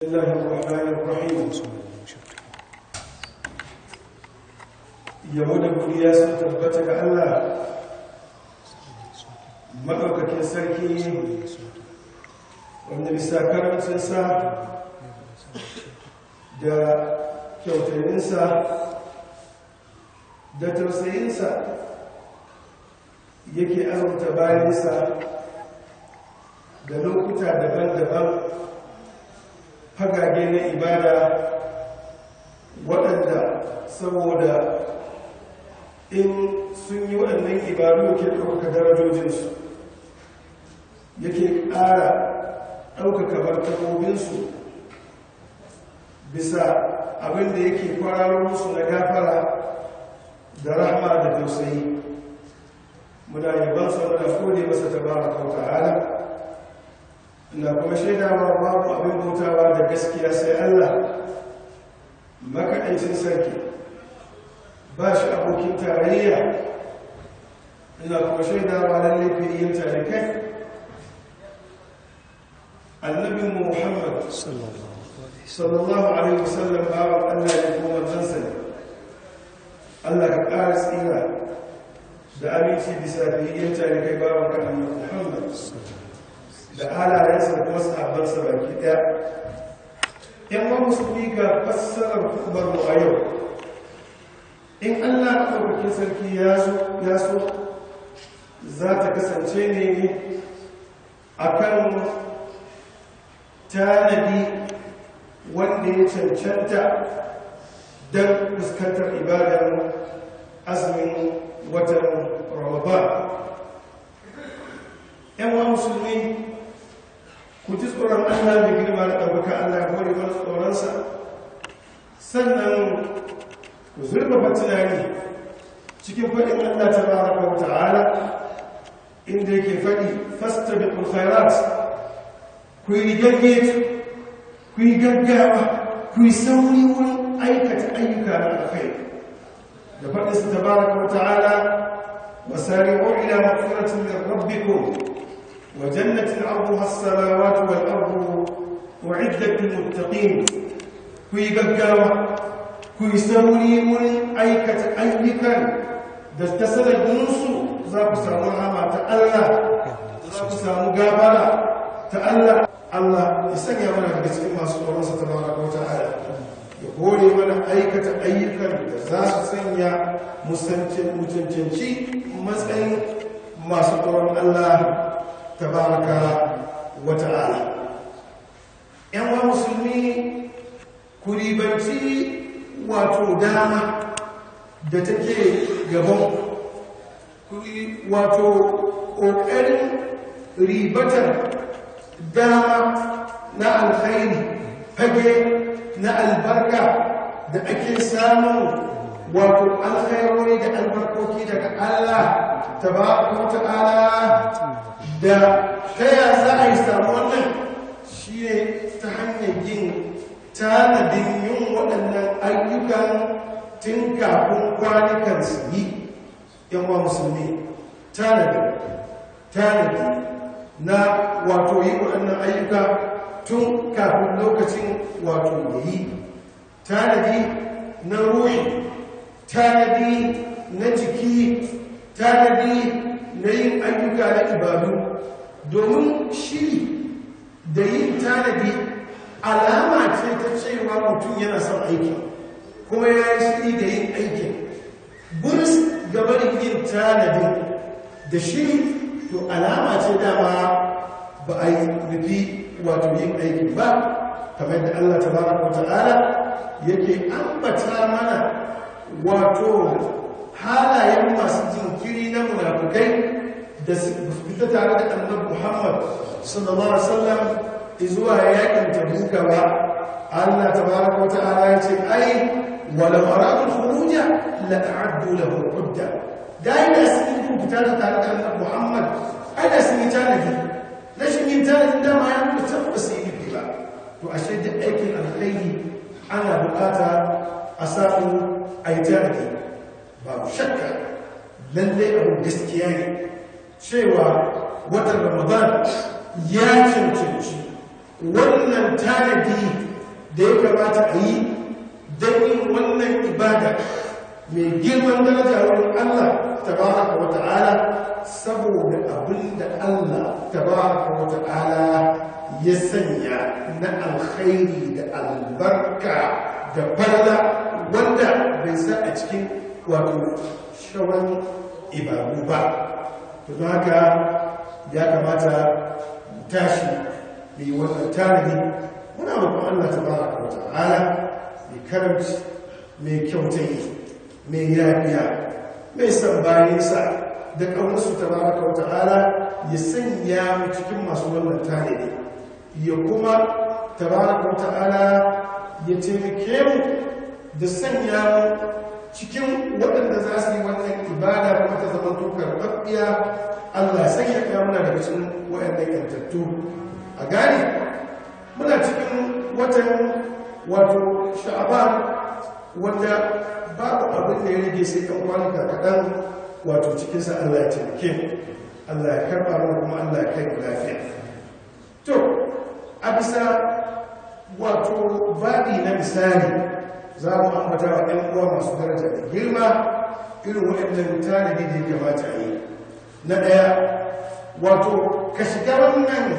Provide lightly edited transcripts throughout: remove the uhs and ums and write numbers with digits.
الله الرحمن الرحيم. Yabo da godiya sun tabbata ga Allah maɗaukakin sarki, wanda bisa karamcinsa da kyautayinsa da tausayinsa yake azurta bayansa da lokuta daban-daban, fagage na ibada, waɗanda saboda in sun yi waɗannan ibadu ke ɗaukaka darajojinsu, yake ƙara ɗaukaka martabobinsu bisa abin da yake kwararo musu na gafara da rahma da tausayi. Muna yabansa, muna gode masa tabaraka wa ta'ala. Ina kuma shaidawa babu abin bautawa da gaskiya sai Allah makaɗaicin sarki, ba shi abokin tarayya. Ina kuma shaidawa lallai fiyayyen talikai, annabin Muhammad sallallahu alaihi wasallam, bawan Allah ne kuma manzansa ne. Allah ka ƙara tsira da aminci bisa fiyayyen talikai, bawan ka annabi Muhammad, da halayensa da kuma sahabbansa baki ɗaya. Yan wa musulmi, ga fassarar hudubar mu a yau, in Allah ɗaukakin sarki ya so, za ta kasance ne akan tanadi wanda ya cancanta don fuskantar ibadar azumin watan Ramadan. Yan wa musulmi, ku ji tsoron Allah da girma da ɗaukaka. Allah ya hore mana tsoronsa. Sannan ku zurfafa tunani cikin faɗin Allah tabaraka wa ta'ala, inda yake faɗi: "Fastabiqul khairat", ku yi rigagge, ku yi gaggawa, ku yi sauri wurin aikata ayyuka na alkhairi, da faɗin sa tabaraka wa ta'ala: "Wasari'u ila maghfiratin min rabbikum wa jannatin 'arduha as-samawati wal ardu u'iddat lil muttaqin". Ku yi gaggawa, ku yi sauri wurin aikata ayyukan da ta sanadinsu za ku samu rahama ta Allah, za ku samu gafara ta Allah. Allah ya sanya mana daga cikin masu tsoronsa tabaraka wa ta'ala, ya hore mana aikata ayyukan da za su sanya mu cancanci matsayin masu tsoron Allah tabaraka wa ta'ala. Yan wa musulmi, ku ribanci wato dama da take gaban ku, wato ƙoƙarin ribatar dama na alkhairi, fage na albarka da ake samun wato alkhairori da albarkoki daga Allah tabaraka wa ta'ala. Da ta ya za a yi samu wannan? Shi ne ta hanyar yin tanadin yin waɗannan ayyukan tun kafin kwanukan su yi. Yan wa musulmi, tanadi, tanadi na wato yi waɗannan ayyuka tun kafin lokacin wato ya yi, tanadi na ruhi, tanadi na jiki, tanadi na yin ayyuka na ibadu, domin shiri da yin tanadi alama ce ta cewa mutum yana son aiki kuma ya yi shiri da yin aikin. Buris gabarin yin tanadin da shiri, to alama ce dama ba a yi nufi wato yin aikin ba, kamar da Allah tabaraka wa ta'ala yake ambata mana wato halayen masu jinkiri na munafukai da su fita tare da Annabi Muhammad sallallahu alaihi wasallam zuwa yakin Tabuka ba. Allah tabaraka wa ta'ala ya ce: "Ai walau aradu khuruja la a'addu lahu udda." Dai da sun yi fita da tare da Annabi Muhammad, ai da sun yi tanadi. Rashin yin tanadin dama ya nuna tabbas yi nufi ba. To ashe duk aikin alkhairi ana bukata a samu a yi tanadi. Babu shakka, lallai abu gaskiya ne cewa watan Ramadan ya cancanci wannan tanadi. da ya kamata a yi don yin wannan ibada mai girman daraja wurin Allah tabaraka wa ta'ala, saboda abinda Allah tabaraka wa ta'ala ya sanya na alkhairi da albarka da falala wanda bai sa a cikin wato shauran ibadu ba. To don haka ya kamata mu tashi mu yi wannan tanadi. Muna roƙon Allah tabaraka wa ta'ala mai karamci, mai kyautayi, mai yafiya, mai san bayansa da ƙaunarsu tabaraka wa ta'ala, ya sanya mu cikin masu wannan tanadi, ya kuma tabaraka wa ta'ala ya taimake mu da sanya mu cikin waɗanda za su yi wannan ibada kuma ta zama karɓaɓɓiya. Allah ya sanya ya muna daga cikin waɗannan ƴantattu. A gane muna cikin watan wato Sha'aban, wanda babu abin da ya rage sai ɗan kwanuka kaɗan wato cikinsa. Allah ya taimake mu, Allah ya karɓa mana, kuma Allah ya kai mu lafiya. To a bisa wato babi na misali, za mu ambata wa ‘yan uwa masu daraja da girma irin waɗannan tanadi da ya kamata a yi. Na ɗaya, wato ka shiga wannan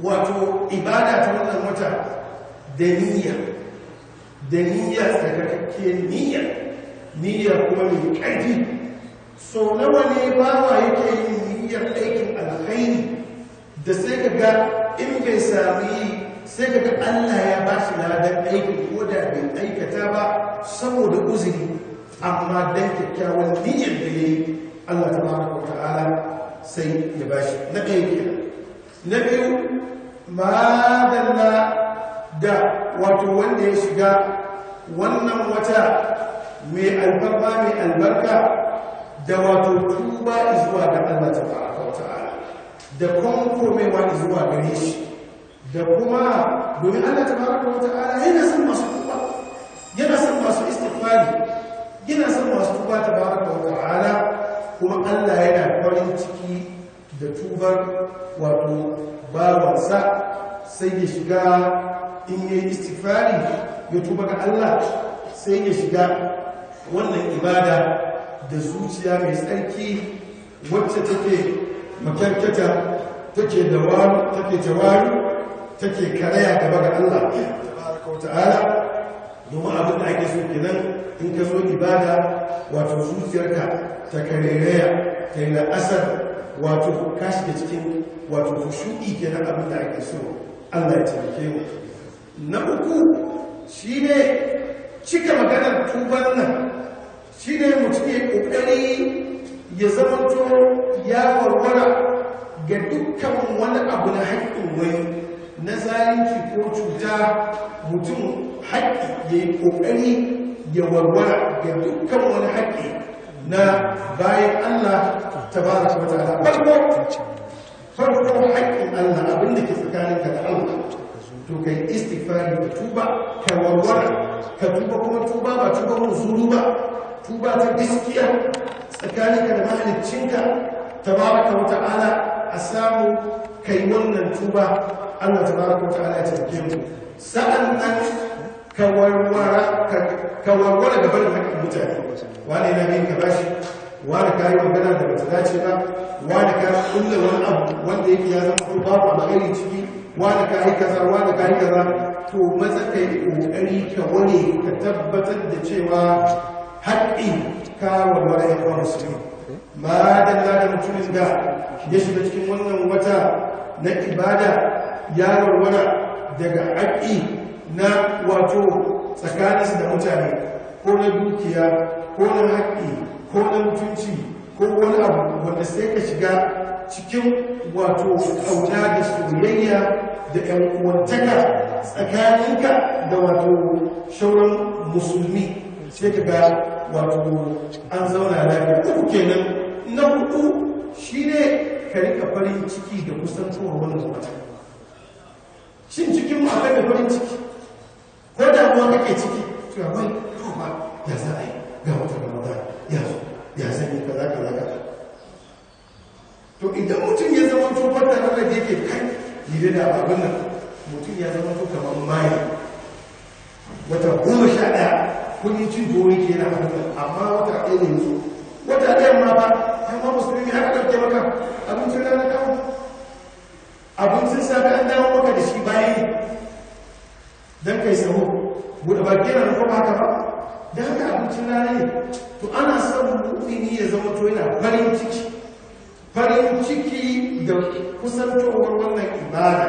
wato ibada ta wannan wata da niyya, da niyya tsarkakakkiyar niyya, niyya kuma mai ƙarfi. Sau nawa ne bawa yake yin niyyar aikin alkhairi da sai ka ga in bai sami yi, sai ka ga Allah ya ba shi ladan aikin ko da bai aikata ba saboda uzuri, amma dan kyakkyawan niyyar da ya yi, Allah tabaraka wa ta'ala sai ya ba shi. Na ɗaya kenan. Na biyu, madalla da wato wanda ya shiga wannan wata mai alfarma mai albarka da wato tuba zuwa ga Allah tabaraka wa ta'ala, da konkomewa zuwa gare shi, da kuma domin Allah tabaraka wa ta'ala yana son masu tuba, yana son masu istighfari, yana son masu tuba tabaraka wa ta'ala. Kuma Allah yana farin ciki da tubar wato bawansa, sai ya shiga in yi istighfari ya tuba ga Allah, sai ya shiga wannan ibada da zuciya mai tsarki wacce take makyarkyata, take dawaru, take tawaru, take karaya gaba ga Allah tabaraka wa ta'ala. Domin abin da ake so kenan in ka zo ibada, wato zuciyarka ta karereya, ta yi la'asar, wato ka shiga cikin wato fushu'i kenan, abin da ake so. Allah ya taimake mu. Na uku shine cika maganar tuban nan, shine mutum ya kokari ya zamanto ya warware ga dukkan wani abu na haƙƙin wani na zalunci ko cuta. Mutum haƙƙi ya yi ƙoƙari ya warware ga dukkan wani haƙƙi na bayan Allah tabaraka wa ta'ala. Farko haƙƙin Allah, abin da ke tsakaninka da Allah, to kai istighfari ka tuba, ka warware, ka tuba, kuma tuba ba tuba muzuru ba, tuba ta gaskiya tsakaninka da mahaliccinka tabaraka wa ta'ala. A samu kai wannan tuba, Allah tabaraka wa ta'ala ya taimake mu. Sa'an nan ka warware gaban haƙƙin mutane. Wani na bin ka bashi, wani ka yi magana da bata dace ba, wani ka kulle wani abu wanda yake ya zama babu alkhairi ciki, wani ka yi kaza, wani ka yi kaza. To maza ka yi ƙoƙari ka ware, ka tabbatar da cewa haƙƙi ka warware. Ya uwa musulmi, madalla da mutumin da ya shiga cikin wannan wata na ibada ya warware daga haƙƙi na wato tsakaninsu da mutane, ko na dukiya, ko na haƙƙi, ko na mutunci, ko wani abu wanda sai ka shiga cikin wato ƙauna da soyayya da ‘yan uwantaka tsakaninka da wato shauran musulmi, sai ka ga wato an zauna lafiya. Uku kenan. Na hudu shine ka rika farin ciki da kusantowar wannan wata. Shin cikin mu akwai mai farin ciki, ko damuwa kake ciki? To wai to ba ya za a yi ga wata Ramadan ya zo, ya zan yi kaza kaza kaza? To idan mutum ya zama to fata da yake kai ni dai da abin nan, mutum ya zama to kamar maye. Wata 11 kun yi cin tuwo yake yana abin, amma wata ɗaya ne yanzu. Wata ɗayan ma ba yan ma musulmi aka ɗauke maka abincin rana kawo, abincin safe an dawo maka da shi bayan don kai saho buɗe baki yana nufin haka ba, don haka abincin rana ne. To ana son mu'mini ya zama to yana farin ciki, farin ciki da kusantowar wannan ibada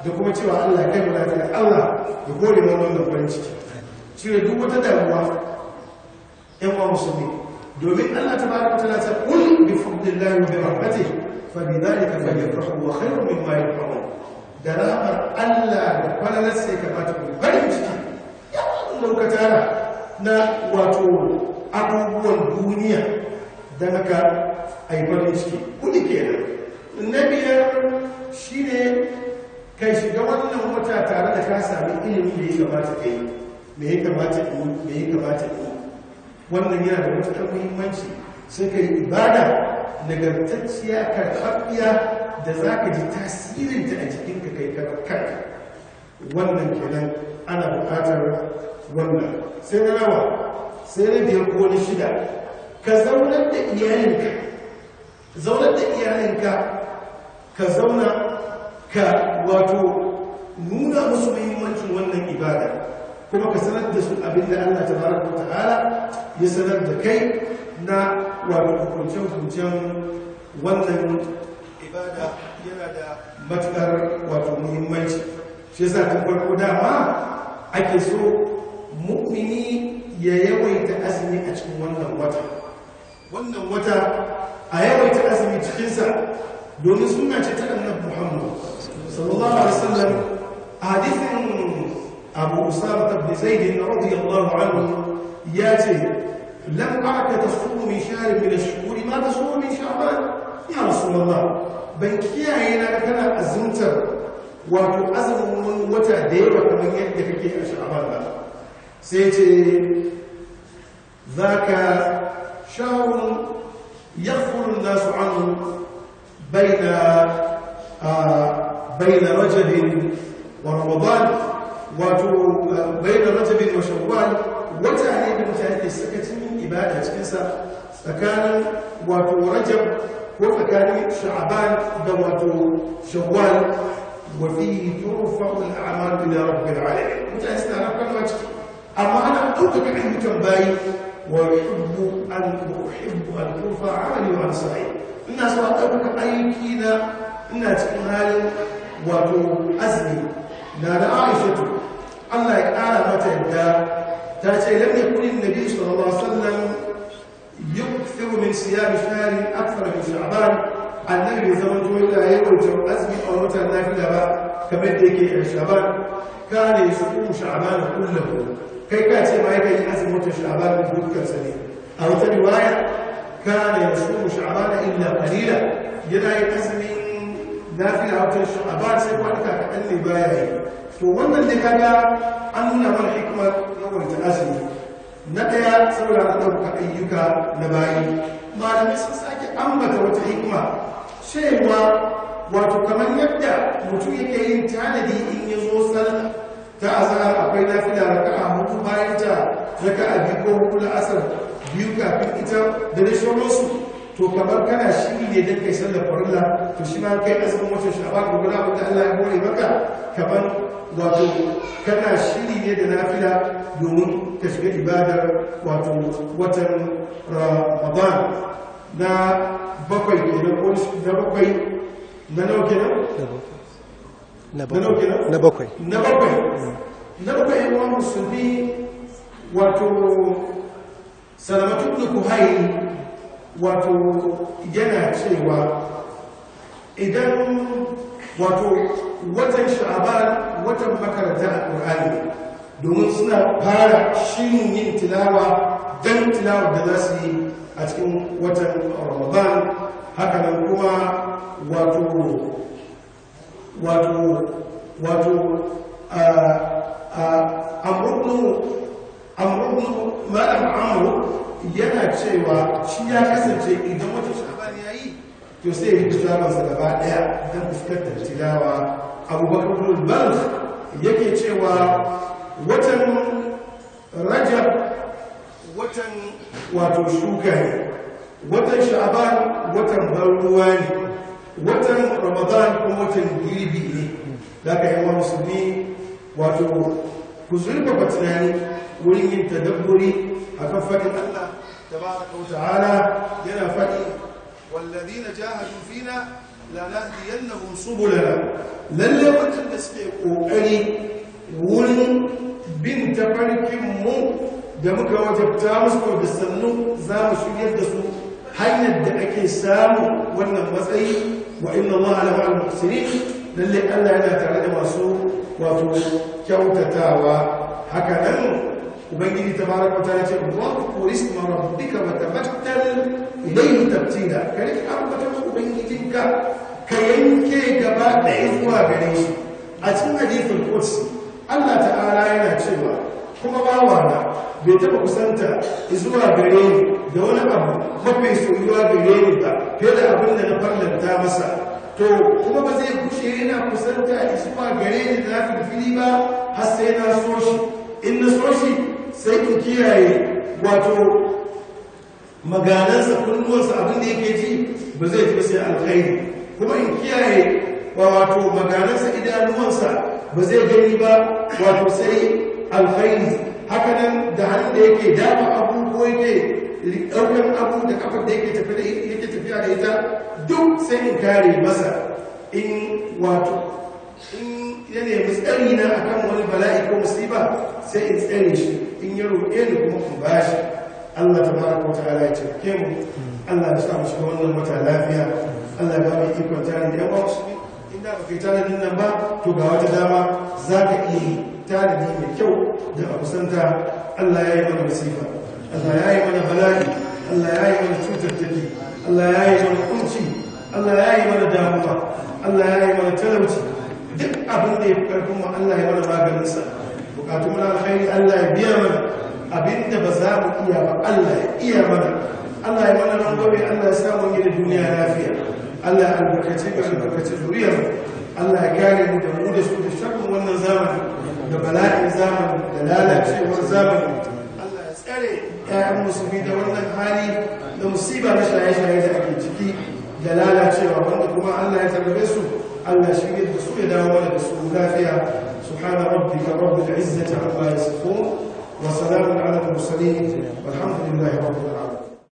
da kuma cewa Allah kai mu lafiya, Allah ya kore mana wannan farin ciki, cire duk wata damuwa ƴan uwa musulmi. Domin Allah tabaraka ta'ala ta qul bi fadlillahi wa bi rahmatihi fa bi dhalika falyafrahu wa khayrun mimma yajma'un. Da rahmar Allah da falalar sai kamata ku farin ciki ya Allah ka tara na wato abubuwan duniya, dan haka ai farin ciki. Kudi kenan. Na biyar shine kai shiga wannan wata tare da ka sami ilimi da ya kamata kai, me ya kamata in, me ya kamata in. Wannan yana da matuƙar muhimmanci, sai ka yi ibada nagartacciya karɓaɓɓiya da za ka ji tasirinta a jikinka kai kanka. Wannan kenan, ana buƙatar wannan. Sai na nawa? Sai na biyar ko na shida, ka zaunar da iyalinka, zaunar da iyalinka, ka zauna ka wato nuna musu muhimmancin wannan ibada, kuma ka sanar da su abin da Allah tabaraka wa ta'ala ya sanar da kai na wato hukunce-hukuncen wannan ibada. Yana da matukar wato muhimmanci. Shi yasa tun farko dama ake so mu'mini ya yawaita azumi a cikin wannan wata. Wannan wata a yawaita azumi cikinsa, domin suna ce ta annabi Muhammad sallallahu alaihi wasallam. A hadisin Abu Usama ibn Zaid radiyallahu anhu ya ce lam araka tasumu min shahrin min ash-shuhuri ma tasumu min sha'ban ya rasulullah. Ban kiyaye na kana azumtar wato azumin wata da yawa kamar yadda kake a sha'ban ba. Sai ce zaka shahrun yaghfulu an-nasu anhu bayna rajab wa ramadan, wato bayna rajab wa shawwal. Wata ne da mutane ke sakacin ibada cikinsa tsakanin wato rajab ko tsakanin sha'ban da wato shawwal. Wa fihi turfa'u al-a'mal ila rabbil alamin. Mutane suna rafkanwa ciki, amma ana ɗaukaka ayyukan bayi. Wa uhibbu an turfa amali wa ana sa'im. Ina so a ɗaukaka aiki na ina cikin halin wato azumi. Na da Aishatu Allah ya ƙara mata yadda ta ce lam yakun an-nabi sallallahu alaihi wasallam yukthiru min siyam shahrin akthar min sha'ban. Annabi bai zama to yana yawaita azumi a watan nafila ba kamar da yake a sha'ban. Kana yasumu sha'ban kullahu, kai ka ce ma yake yin azumin watan sha'ban dukkan sa ne. A wata riwaya kana yasumu sha'ban illa qalila, yana yin azumin nafila a watan sha'ban sai kwanuka kaɗan ne baya yi. To wannan da kaga an nuna mana hikimar yawaita azumi. Na ɗaya, saboda an ɗauka ayyuka na bayi. Malamai sun sake ambata wata hikima cewa wato kamar yadda mutum yake yin tanadi in ya zo sallah ta azhar akwai nafila raka'a 4 bayan ta raka'a 2 ko 4 la'asar 2 kafin ita da dai sauransu. To kamar kana shiri ne don kai sallar farilla, to shi ma kai azumin watan sha'ban ko guda abin da Allah ya hore maka, kamar wato kana shiri ne da nafila domin ka shiga ibadar wato watan Ramadan. Na bakwai kenan ko na bakwai, na nawa kenan? Na bakwai. Na bakwai. Na bakwai. Na bakwai yan uwan musulmi, wato Salamatu ibn Kuhayl wato yana cewa idan wato watan sha'aban watan makaranta alƙur'ani, domin suna fara shirin yin tilawa don tilawar da za su yi a cikin watan Ramadan. Hakanan kuma wato wato wato amrubnu malam amru yana cewa shi ya kasance idan watan sha'aban ya yi to sai ya rufe shagonsa gaba ɗaya don fuskantar tilawa. Abubakar ibn al-Balkh yake cewa watan Rajab watan wato shuka ne, watan Sha'ban watan ban ruwa ne, watan Ramadan kuma watan girbi ne. Da ka yi wa musulmi wato ku zurfafa tunani wurin yin tadabburi akan faɗin Allah tabaraka wa ta'ala yana faɗi wallazina jahadu fina lanahdiyannahum subulana. Lalle waɗanda suke ƙoƙari wurin bin tafarkin mu da muka wajabta musu da sannu za mu shiryar da su hanyar da ake samu wannan matsayi. Wa inna Allah la ma'al muhsinin, lalle Allah yana tare da masu wato kyautatawa. Haka nan Ubangiji tabaraka wa ta'ala ce wadhkur isma rabbika wa tabattal ilayhi tabtila, ka rike ambaton ubangijinka ka yanke gaba ɗaya zuwa gare shi. A cikin hadithul qudsi Allah ta'ala yana cewa kuma bawana bai taɓa kusanta zuwa gare ni da wani abu mafi soyuwa gare ni ba fiye da abin da na farlanta masa, to kuma ba zai kushe yana kusanta zuwa gare ni da filfili ba har sai na so shi. In na so shi sai in kiyaye wato maganansa, kunnuwansa, abin da yake ji ba zai ji ba sai alkhairi, kuma in kiyaye wato maganansa, idanuwansa ba zai gani ba wato sai alkhairi. Hakanan da hannun da yake dafa abu ko yake ɗaukar abu da kafar da yake tafiya da ita duk sai in kare masa. In wato in ya nemi tsari na akan wani bala'i ko musiba sai in tsare shi, in ya roƙe ni kuma in bashi. Allah tabaraka wa ta'ala ya taimake mu, Allah ya sa mu shiga wannan wata lafiya, Allah ya ba mu ikon tare da yawa musulmi. In da ba kai tanadin nan ba to ga wata dama za ka iya yi tanadi mai kyau da a kusanta. Allah ya yi mana musifa, Allah ya yi mana bala'i, Allah ya yi mana cutattaki, Allah ya yi mana kunci, Allah ya yi mana damuwa, Allah ya yi mana talauci. Duk abin da ya fi karfin mu Allah ya mana maganinsa. Bukatu mana alkhairi Allah ya biya mana, abin da ba za mu iya ba Allah ya iya mana. Allah ya mana rangwame, Allah ya samu yi da duniya lafiya, Allah ya albarkace mu, albarkace zuriyar mu, Allah ya kare mu da mu da su da sharrin wannan zamani da bala'in zamani da lalacewar zamani. Allah ya tsare ƴaƴan musulmi da wannan hali da musiba na shaye-shaye da ake ciki da lalacewa, wanda kuma Allah ya tarbe su, Allah shirye da su ya dawo mana da su lafiya. Subhana rabbika rabbil izzati amma yasifun wa salamun ala al mursalin walhamdulillahi rabbil alamin.